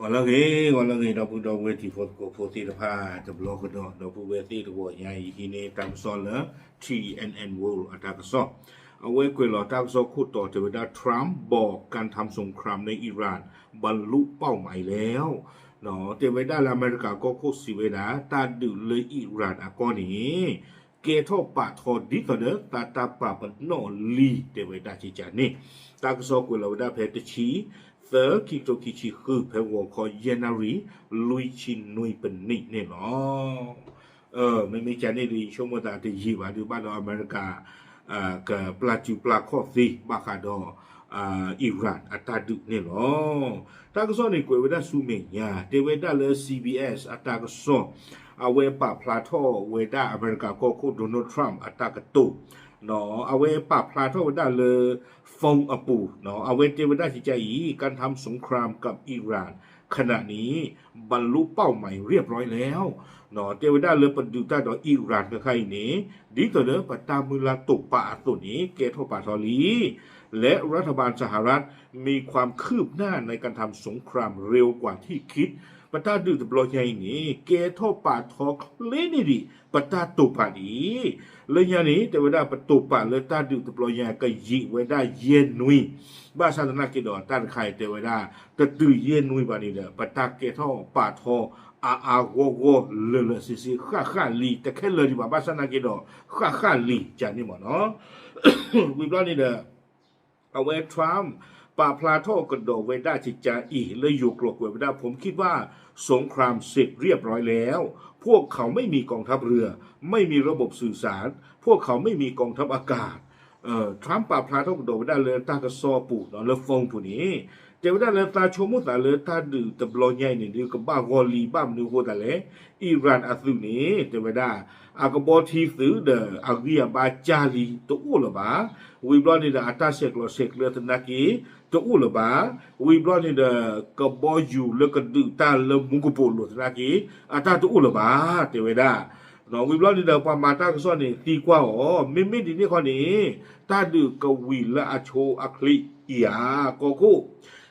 ဂီၤလၢအဂ့ၤ, ဂီၤလၢအဂ့ၤ ဒီပုၢ်ဒီဝဲၢ်တံၤဖိသကိးဖိသ့ၣ်တဖၣ် တဘျီကဒီး ဒီပုၢ်ဝဲၢ်သ့ၣ်တဂီၤညါအံၤ ဟံးန့ၢ်တၢ်ကစီၣ်လၢ T N N World အတၢ်ကစီၣ်, အဝဲကွဲးလီၤတၢ်ကစီၣ်ခိၣ်တီတဲဝဲဒၣ် Trump บอกการทำสงครามในอิหร่านบรรลุเป้าหมายแล้ว တဲဝဲဒၣ်လၢအမဲရကၤကီၢ်ခိၣ်စံးဝဲဒၣ် တၢ်ဒုးလၢအံၣ်ရၣ်အကီၢ်န့ၣ် ကဲထီၣ်ပာ်ထီဒ်သိးဒီး သးတၢ်ပာ်ပနီၣ်လံ တဲဝဲဒၣ်ကကန့ၣ်, တၢ်ကစီၣ်ကွဲးလီၤဝဲဒၣ်ဖဲတဆံသၢ ခံကထိခံဆံဃု ဖဲဂီၤခီယဲၢ်နၣ်ရံၣ် လွံၢ်ဆံနွံပနံးန့ၣ်လီၤ. မ့မ့ၢ်ကန့ၣ်ဒီး ယဆိကမိၣ်သးတယံာ်ဘၣ်ဒုးဘၣ်ဒီးအမဲရကၤ ကပျၢ်စုပျၢ်ခီၣ်သ့ ဘၣ်ဃးဒီး အံၣ်ရၣ်အတၢ်ဒုးန့ၣ်လီၤ. တၢ်ကစီၣ်န့ၣ်ကွဲးဝဲဒၣ်ဆူမဲာ်ညါ တဲဝဲဒၣ်လၢ C B S အတၢ်ကစီၣ် အဝဲပာ်ဖျါထီၣ်ဝဲဒၣ်အမဲရကၤကီၢ်ခိၣ် Donald Trump အတၢ်ကတိၤ အဝဲပာ်ဖျါထီၣ်ဝဲဒၣ်လၢ phone အပူၤ အဝဲတဲဝဲဒၣ်ကကအံၤ การทำสงครามกับอิหร่านขณะนี้บรรลุเป้าหมายเรียบร้อยแล้ว တဲဝဲဒၣ်လၢပဒုးတၢ်ဒီးအံၣ်ရၣ်ခဲခါအံၤန့ၣ် ဒ်သိးဒီးပတၢ်မုၢ်လၢ်တိာ်ပာ်အသိးန့ၣ် ကဲထီၣ်ပာ်ထီလံ และรัฐบาลสหรัฐมีความคืบหน้าในการทำสงครามเร็วกว่าที่คิด ပတၢ်ဒုးတဘျီညါအံၤန့ၣ် ကဲထီၣ်ပာ်ထီချ့န့ၢ်ဒံး ပတၢ်တိာ်ပာ်ဒံး လၢညါန့ၣ် တဲဝဲဒၣ်ပတိာ်ပာ်လၢတၢ်ဒုးတဘျီညါ ကယံာ်ဝဲဒၣ်ယဲၢ်နွံ, ဘၣ်ဆၣ်သနာ်က့ဒီး တၢ်တခါအံၤတဲဝဲဒၣ် တတုၤယဲၢ်နွံဘၣ်န့ၣ်ဒီး ပတၢ်ကဲထီၣ်ပာ်ထီ အါအါဂီၢ်ဂီၢ် လၢာ်လၢာ်ဆ့ဆ့ ဃၣ်ဃၣ်လံ တခဲလၢာ်ဒံးဘၣ် ဘၣ်ဆၣ်သနာ်က့ဒီး ဃၣ်ဃၣ်လံ ကန့ၣ်မ့ၢ်နီၤ ဝံၤဘျီန့ၣ်ဒီး အဝဲ Trump ပာ်ဖျါထီၣ်ကဒီးဝဲဒၣ်ကကအံၤ လၢယိၤကျိာ်ကွဲးဝဲဒၣ် ผมคิดว่าสงครามเสร็จเรียบร้อยแล้ว พวกเขาไม่มีกองทัพเรือ ไม่มีระบบสื่อสาร พวกเขาไม่มีกองทัพอากาศ Trump ပာ်ဖျါထီၣ်ကဒီးဝဲဒၣ်လၢတၢ်ကစီၣ်အပူၤ လၢ phone ပူၤန့ၣ် တဲဝဲဒၣ်လၢသးဆိကမိၣ်သးလၢတၢ်ဒုးတဘျီညါအံၤန့ၣ် ဒုးကဘၣ်ဂီၢ်လံ ဘၣ်မနုၤအဃိသတးလဲၣ် အံၣ်ရၣ်အသုးန့ၣ် တဲဝဲဒၣ် အကဘီထံသုးဒီးအဂံၢ်အဘါကၢ်လံတအိၣ်လၢၤဘၣ်, ဝံၤဘျီန့ၣ်ဒီးအတၢ်ဆဲးကျိးဆဲးကျၢသနာ်က့ တအိၣ်လၢၤဘၣ်, ဝံၤဘျီန့ၣ်ဒီး ကဘီယူၤလၢကဒုးတၢ်လၢမူကပိာ်လိၤသနာ်က့ အတၢ်တအိၣ်လၢၤဘၣ် တဲဝဲဒၣ် ဝံၤဘျီန့ၣ်ဒီး ပှၤမၤတၢ်ကစီၣ်န့ၣ် သံကွၢ်အီၤ မ့မ့ၢ်ဒ်န့ၣ်ခီန့ၣ် တၢ်ဒုးကဝံၤလၢအဆိအချ့ဧါ ကီၢ်ခိၣ်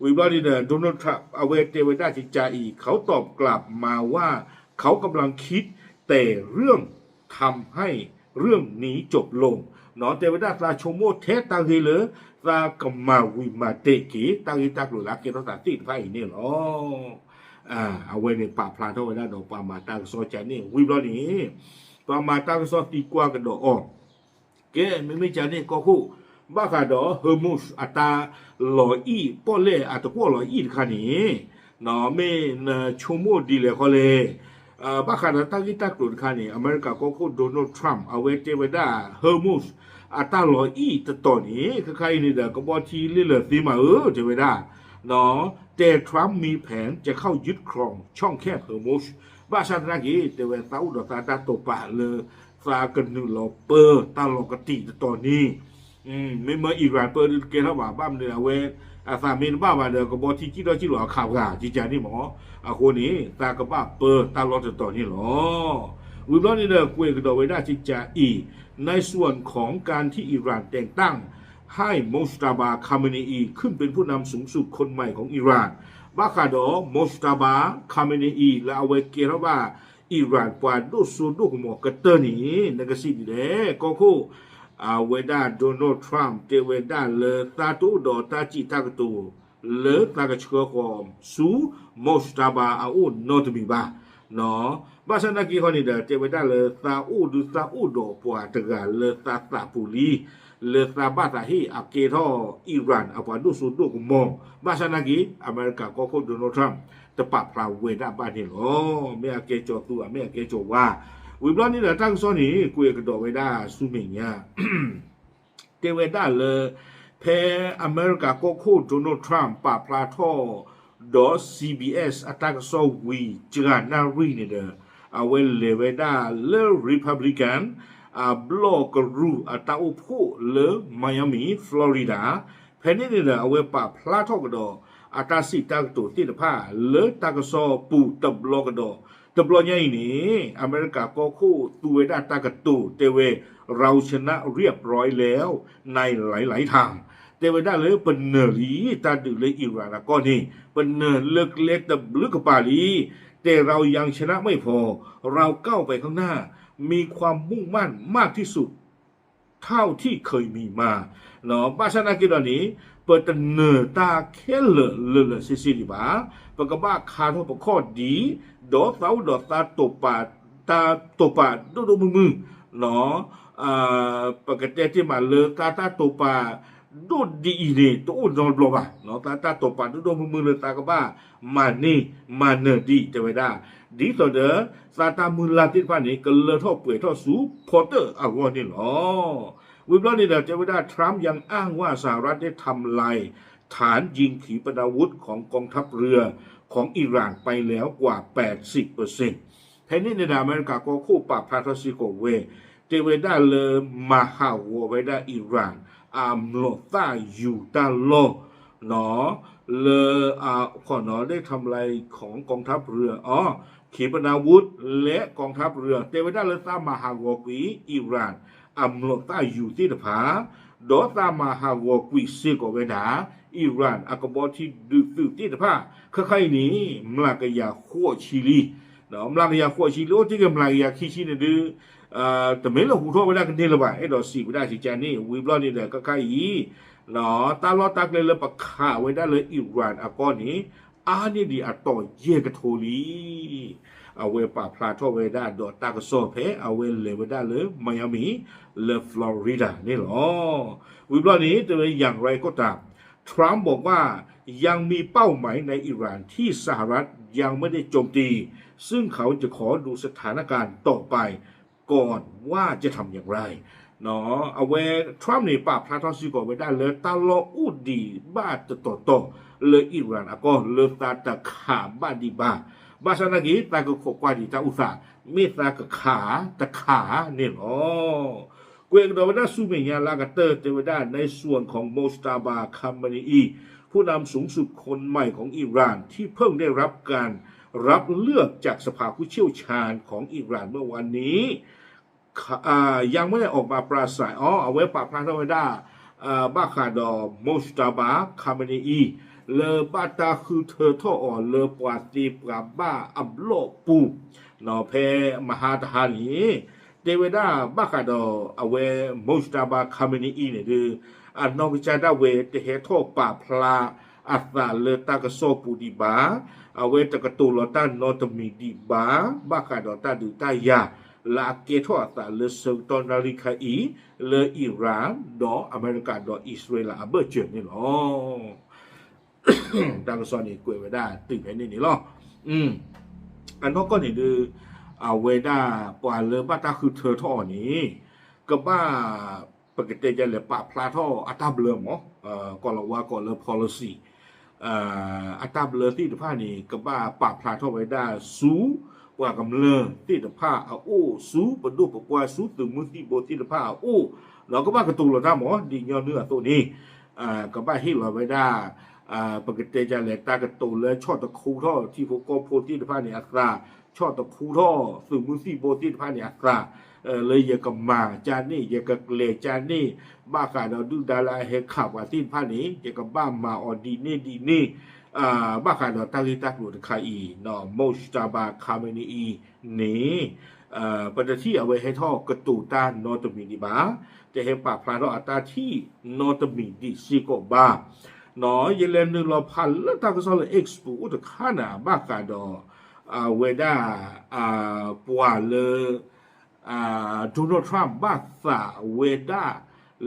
ဝံၤဘျီန့ၣ်ဒီး Donald Trump အဝဲတဲဝဲဒၣ်ကကအံၤ เขาตอบกลับมาว่า เขากำลังคิดแต่เรื่องทำให้เรื่องนี้จบลง တဲဝဲဒၣ်သးဆိကမိၣ်ထဲ တၢ်ဂ့ၢ်လၢသးကမၤဝံၤမၤတဲာ်က့ၤ တၢ်ဂ့ၢ်တၢ်ကျိၤလၢအကဲထီၣ်သးသ့ၣ်တဖၣ်အံၤန့ၣ်လီၤ. အဝဲန့ၣ်ပာ်ဖျါထီၣ်ဝဲဒၣ်ဒီးပှၤမၤတၢ်ကစီၣ်ကန့ၣ် ဝံၤဘျီန့ၣ် ပှၤမၤတၢ်ကစီၣ်သံကွၢ်ကဒီးအီၤ ကဲ မ့မ့ၢ်ကန့ၣ် ကီၢ်ခိၣ် ဘၣ်ဃးဒီး Hormuz အတၢ်လီၤအံၣ် ပီၣ်လဲၣ်အတကွီၣ်လီၤအံၣ်တခါန့ၣ် မ့ၢ်နဆိကမိၣ်ဒ်လဲၣ်ဃီလဲၣ်, ဘၣ်ဃးဒီးတၢ်ဂ့ၢ်တၢ်ကျိၤတခါန့ၣ် အမဲရကၤကီၢ်ခိၣ် Donald Trump အဝဲတဲဝဲဒၣ် Hormuz အတၢ်လီၤအံၣ်တတီၤန့ၣ် ခဲခါအံၤန့ၣ်ဒီး ကဘီထံလ့ၢ်လၢာ်သ့မးဧၢ တဲဝဲဒၣ် တဲ Trump มีแผนจะเข้ายึดครองช่องแคบ Hormuz ဘၣ်ဆၣ်သနာ်က့ တဲဝဲသးအိၣ်ဒီးသးတၢ်တိာ်ပာ်လၢ သးကနုာ်လီၤပၢတၢ်လီၤကတံာ်တတီၤန့ၣ် မ့မ့ၢ်အံၣ်ရၣ်ပၢဒုးတကဲထီၣ်ဘၣ် ဘၣ်မနုၤအဝဲ အသးမ့ၢ်တဘၣ်ဘၣ်ဒီး ကဘီထံကံၣ်ထီၣ်ကံၣ်လီၤအခးပှၤ ကကန့ၣ်မ့ၢ် အဃိန့ၣ် သးကဘၣ်ပၢတၢ်လီၢ်တတီၤန့ၣ်လီၤ. ဝံၤဘျီန့ၣ်ဒီး ကွဲးကဒီးဝဲဒၣ်ကကအံၤ ในส่วนของการที่อิหร่านแต่งตั้งให้ Mojtaba Khamenei ขึ้นเป็นผู้นำสูงสุดคนใหม่ของอิหร่าน ဘၣ်ဃးဒီး Mojtaba Khamenei လၢအဝဲကဲထီၣ်ဘၣ် အံၣ်ရၣ်ပှၤဒိၣ်စိဒိၣ်ကမီၤကတၢၢ်န့ၣ် နကစံးဒ်လဲၣ် ကီၢ်ခိၣ် အဝဲဒၣ် Donald Trump တဲဝဲဒၣ်လၢသးတအိၣ်ဒီးတၢ်စံးတၢ်ကတိၤ လၢသးကဆှၢဃီၤဆူ Mojtaba အအိၣ်နီတမံၤဘၣ် ဘၣ်ဆၣ်သနာ်က့ခီန့ၣ်ဒီး တဲဝဲဒၣ်လၢသးအိၣ်ဒုးသးအိၣ်ဒီးပှၤတဂၤလၢသးသးပူၤလံ လၢသးဘၣ်သးဟ့ၣ်အကဲထီၣ် အံၣ်ရၣ်အပှၤဒိၣ်စိဒိၣ်ကမီၤ ဘၣ်ဆၣ်သနာ်က့ အမဲရကၤကီၢ်ခိၣ် Donald Trump တပာ်ဖျါဝဲဒၣ်ဘၣ်န့ၣ်လီၤ. မ့ၢ်အကဲကၠီၤသူ မ့ၢ်အကဲကၠီၤဝါ ဝံၤဘျီန့ၣ်ဒီး တၢ်ကစီၣ်န့ၣ် ကွဲးကဒီးဝဲဒၣ်ဆူမဲာ်ညါ တဲဝဲဒၣ်လၢ ဖဲအမဲရကၤကီၢ်ခိၣ် Donald Trump ပာ်ဖျါထီၣ်ဒီး C B S အတၢ်ကစီၣ်ဝံၤ တဂၤနၣ်ရံၣ်န့ၣ်ဒီး အဝဲလဲၤဝဲဒၣ်လၢ Republican အဘျီၣ်ကရူၢ်အတၢ်အိၣ်ဖှိၣ်လၢ Miami Florida ဖဲန့ၣ်န့ၣ်ဒီး အဝဲပာ်ဖျါထီၣ်ကဒီး အတၢ်စံးတၢ်ကတိၤသ့ၣ်တဖၣ် လၢတၢ်ကစီၣ်ပူၤတဘျီကဒီး တဘျီညါအံၤန့ၣ် အမဲရကၤကီၢ်ခိၣ်သူဝဲဒၣ်တၢ်ကတိၤတဲဝဲ เราชนะเรียบร้อยแล้วในหลายๆทาง တဲဝဲဒၣ်လၢပနၢၤလံ တၢ်ဒုးလၢ Iran အကီၢ်န့ၣ် ပနၢၤလၢကျဲတဘျုးကပၤလံ, แต่เรายังชนะไม่พอ เราก้าวไปข้างหน้ามีความมุ่งมั่นมากที่สุด เท่าที่เคยมีมา ဘၣ်ဆၣ်သနာ်က့ဒီးန့ၣ် ပတနၢၤတၢ်ခဲလၢာ်လၢာ်လၢာ်ဆ့ဆ့ဒံးဘၣ်, ပကဘၣ်ခါထီၣ်ပခီၣ်ဒံး ဒီးသးအိၣ်ဒီးသးတိာ်ပာ် တၢ်တိာ်ပာ်ဒိၣ်ဒိၣ်မုၢ်မုၢ် ပကတဲတ့ၢ်မးလၢသးတၢ်တိာ်ပာ် ဒိၣ်ဒ်အံၤန့ၣ် တအိၣ်နီတဘျီဘၣ်, သးတၢ်တိာ်ပာ်ဒိၣ်ဒိၣ်မုၢ်မုၢ်လၢသးကဘၣ်မၤန့ၢ်မၤနၢၤဒံး တဲဝဲဒၣ်, ဒ်သိးဒီး သးတၢ်မုၢ်လၢ်သ့ၣ်တဖၣ်န့ၣ် ကလၢထီၣ်ပှဲၤထီၣ်ဆူဖီတၢၣ်အဂီၢ်န့ၣ်လီၤ. ဝံၤဘျီန့ၣ်ဒီး တဲဝဲဒၣ် Trump ยังอ้างว่าสหรัฐได้ทำลายฐานยิงขีปนาวุธของกองทัพเรือของอิหร่านไปแล้วกว่า แปดสิบเปอร์เซ็นต์ ဖဲန့ၣ်န့ၣ်ဒီး အမဲရကၤကီၢ်ခိၣ်ပာ်ဖျါထီၣ်စ့ၢ်ကီးဝဲ တဲဝဲဒၣ်လၢမၤဟးဂီၤဝဲဒၣ် Iran အမျိာ်သၣ်ယူၤတၢ်လီၢ် လၢ ขอหนอได้ทำลายของกองทัพเรือ อ๋อ ขีปนาวุธ และกองทัพเรือ တဲဝဲဒၣ်လၢသးမၤဟးဂီၤကွံာ် Iran အမျိာ်သၣ်ယူၤသ့ၣ်တဖၣ် ဒီးသးမၤဟးဂီၤကွံာ်စ့ၢ်ကီးဝဲဒၣ် Iran အကဘီထံဒုးသုးသ့ၣ်တဖၣ် ခဲခါအံၤန့ၣ် မျးကယၤဃိးဆံလံ မျးကယၤဃိးဆံလံ အိၣ်တ့ၢ်က့ၤမျးကယၤခံဆံန့ၣ်ဒုး တမ့ၢ်လၢဟူးထီၣ်ဝဲဒၣ်ကန့ၢ်လၢၤဘၣ် အဲၣ်ဒိးစံးဝဲဒၣ်စံးကါန့ၣ် ဝံၤဘျီန့ၣ်ဒီး ခဲခါအံၤ တၢ်လီၢ်တၢ်ကျဲလၢပခးဝဲဒၣ်လၢ Iran အကီၢ်န့ၣ် အါန့ၢ်ဒံးအတီၤယဲၢ်ကထိလံ အဝဲပာ်ဖျါထီၣ်ဝဲဒၣ်ဒီးတၢ်ကစီၣ်ဖဲ အဝဲလဲၤဝဲဒၣ်လၢ Miami လၢ Florida န့ၣ်လီၤ. ဝံၤဘျီန့ၣ် တဲဝဲ อย่างไรก็ตาม ทรัมป์บอกว่ายังมีเป้าหมายในอิหร่านที่สหรัฐยังไม่ได้โจมตี ซึ่งเขาจะขอดูสถานการณ์ต่อไปก่อนว่าจะทำอย่างไร အဝဲ Trump န့ၣ် ပာ်ဖျါထီၣ်စ့ၢ်ကီးဝဲဒၣ်လၢတၢ်လီၢ်အိၣ်ဒံးဘၣ်တတီၤတီၤလၢ Iran အကီၢ်လၢသးတခးဘၣ်ဒံးဘၣ်, ဘၣ်ဆၣ်သနာ်က့ သးကခိးကွၢ်ဒံးတၢ်အိၣ်သး မ့ၢ်သးကခးတခးန့ၣ်လီၤ. ကွဲးကဒီးဝဲဒၣ်ဆူမဲာ်ညါလၢအကတၢၢ် တဲဝဲဒၣ် ในส่วนของ Mojtaba Khamenei ผู้นำสูงสุดคนใหม่ของอิหร่านที่เพิ่งได้รับการรับเลือกจากสภาผู้เชี่ยวชาญของอิหร่านเมื่อวานนี้ ยังไม่ได้ออกมาปราศรัย อ๋อ အဝဲပာ်ဖျါထီၣ်ဝဲဒၣ် ဘၣ်ဃးဒီး Mojtaba Khamenei လၢဘၣ်တၢ်ဃုထၢထီၣ်အီၤလၢပှၤသ့ပှၤဘၣ်အဘျီၣ်ပူၤ ဖဲမဟါတဟါန့ၣ် တဲဝဲဒၣ်ဘၣ်ဃးဒီးအဝဲ Mojtaba Khamenei န့ၣ်ဒီး အနီၢ်ကစၢ်ဒၣ်ဝဲတဟဲထီၣ်ပာ်ဖျါအသးလၢတၢ်ကစီၣ်ပူၤဒံးဘၣ်, အဝဲတကတိၤလီၤတၢ်နီတမံၤဒံးဘၣ်, ဘၣ်ဃးဒီးတၢ်ဒုးတၢ်ယၤ လၢအကဲထီၣ်အသးလၢဆၢကတီၢ်နၣ်ရံၣ်ခါအံၤ လၢ Iran ဒီးအမဲရကၤဒီးအံၣ်စရ့လးအဘၢၣ်စၢၤန့ၣ်လီၤ. တၢ်ကစီၣ်န့ၣ်ကွဲးဝဲဒၣ်တုၤဖဲန့ၣ်န့ၣ်လီၤ. အနီၢ်ကီၢ်န့ၣ်ဒီး အဝဲဒၣ်ပှၤလၢဘၣ်တၢ်ဃုထၢထီၣ်အီၤန့ၣ် ကဘၣ် ပကတဲဒ်လဲၣ် ပာ်ဖျါထီၣ်အတၢ်ဘျၢမး ကိးလီၤဝါကိးလၢ policy အတၢ်ဘျၢသ့ၣ်တဖၣ်န့ၣ် ကဘၣ်ပာ်ဖျါထီၣ်ဝဲဒၣ်ဆူ ပှၤကမျၢၢ်သ့ၣ်တဖၣ်အအိၣ် ဆူပဒိၣ်ပပှၢ် ဆူသုးမုၢ်သံၣ်ဘိသ့ၣ်တဖၣ်အအိၣ် ဒီးကဘၣ်ကတိၤလီၤတၢ်မး ဒ်ညီနုၢ်အသိးန့ၣ် ကဘၣ်ဟ့ၣ်လီၤဝဲဒၣ် ပကတဲဒ်လဲၣ် တၢ်ကတိၤလၢဆီၣ်တခူထီၣ်ထံဖိကီၢ်ဖိသ့ၣ်တဖၣ်န့ၣ်အသး, ဆီၣ်တခူထီၣ်သုးမုၢ်သံၣ်ဘိသ့ၣ်တဖၣ်န့ၣ်အသး, လၢယကမၤကန့ၣ် ယကကျဲၤကန့ၣ် ဘၣ်ဃးဒီးဒုၣ်ဒါလၢအဟဲခးပှၤသ့ၣ်တဖၣ်န့ၣ် ယကဘၣ်မၤအီၤဒ်န့ၣ်ဒ်န့ၣ် ဘၣ်ဃးဒီးတၢ်ဂ့ၢ်တၢ်ကျိၤတခါအံၤ Mojtaba Khamenei န့ၣ် ပတထံၣ်အဝဲဟဲထီၣ်ကတိၤတၢ်နီတမံၤဒံးဘၣ်, တဟဲပာ်ဖျါထီၣ်အတၢ်ထံၣ်နီတမံၤဒံးစ့ၢ်ကီးဘၣ်. ယလဲၤနုာ်လီၤဖးလၢတၢ်ကစီၣ်လၢ X ပူၤအိၣ်တခါန့ၣ် ဘၣ်ဃးဒီး အဝဲဒၣ် ပှၤလၢ Donald Trump ဘၣ်သးဝဲဒၣ်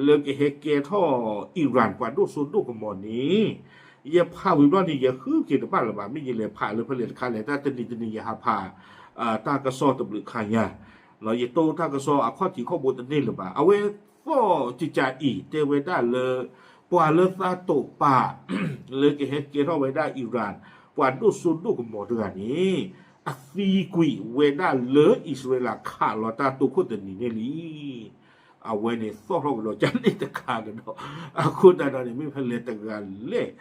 လၢကဟဲကဲထီၣ် Iran ပှၤဒိၣ်စိဒိၣ်ကမီၤန့ၣ် ယဖးဝံၤဘျီန့ၣ် ယဃုက့ၤတဘၣ်လၢၤဘၣ် မ့ၢ်ယလဲၤဖးလၢဖဲလဲၣ်တခါလဲၣ် တၢ်တနံၤတနံၤယဟးဖး တၢ်ကစီၣ်တဘျုးခါညါ ယတိၢ်တၢ်ကစီၣ်အခီၣ်ထံးခီၣ်ဘိတန့ၢ်လၢၤဘၣ်. အဝဲသီၣ်ကကးအံၤ တဲဝဲဒၣ်လၢ ပှၤလၢသးတိာ်ပာ် လၢကဟဲကဲထီၣ်ဝဲဒၣ် Iran ပှၤဒိၣ်စိဒိၣ်ကမီၤတဂၤန့ၣ် အသံကွံာ်ဝဲဒၣ်လၢအံၣ်စရ့လးခးလီၤတၢ်တိာ်ခိၣ်တနံၤန့ၣ်လံ. အဝဲန့ၣ်သီၣ်ထီၣ်ကဒီးကန့ၣ်တခါကဒီး အဃိသတးဒီးန့ၣ် မ့ၢ်ဖဲလဲၣ်တဂၤလဲၣ်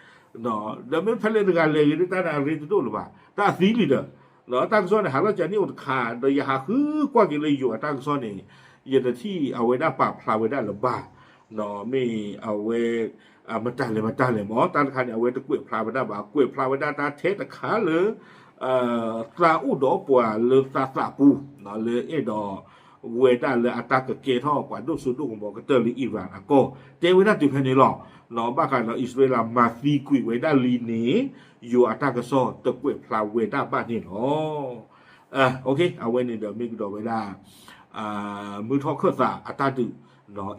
ဒီးမ့ၢ်ဖဲလဲၣ်တဂၤလဲၣ်ဂ့ၤ တၢ်န့ၣ်အရ့တဒိၣ်လၢၤဘၣ် တၢ်အသံလံဒီး တၢ်ကစီၣ်န့ၣ် ဟးလီၤကန့ၣ်အိၣ်တခါ ဒီးယဟးဃုကွၢ်က့ၤလၢယိၤအတၢ်ကစီၣ်န့ၣ် ယတထံၣ်အဝဲဒၣ်ပာ်ဖျါဝဲဒၣ်လၢၤဘၣ်. မ့ၢ်အဝဲ မတၤလဲၣ်မတၤလဲၣ်မ့ၢ် တၢ်တခါန့ၣ် အဝဲတကွဲးဖျါဝဲဒၣ်ဘၣ် ကွဲးဖျါဝဲဒၣ်တၢ်ထဲတခါလၢ သးအိၣ်ဒီးပှၤလၢသးသးပူၤ လၢအဲၣ်ဒိး ဝဲဒၣ်လၢအတၢ်ကကဲထီၣ်ပှၤဒိၣ်စိဒိၣ်ကမီၤကတၢၢ်လၢ Iran အကီၢ် တဲဝဲဒၣ်တုၤဖဲန့ၣ်လီၤ. ဘၣ်ဃးဒီးအံၣ်စရ့လးမၤသံကွံာ်ဝဲဒၣ်လံန့ၣ် ယိၤအတၢ်ကစီၣ်တကွဲးဖျါဝဲဒၣ်ဘၣ်န့ၣ်လီၤ. အဝဲန့ၣ်ဒီးမ့ၢ်ကဒီးဝဲဒၣ် မုၢ်ထီၣ်ခၢၣ်သးအတၢ်ဒုး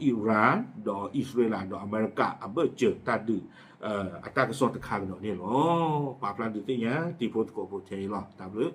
Iran ဒီးအံၣ်စရ့လးဒီးအမဲရကၤအဘၢၣ်စၢၤတၢ်ဒုး အတၢ်ကစီၣ်တခါကဒီးန့ၣ်လီၤ. ပာ်ဖျါဒုးသ့ၣ်ညါတံၤဖိသကိးဖိထဲအံၤလီၤ. တၢ်ဘျုး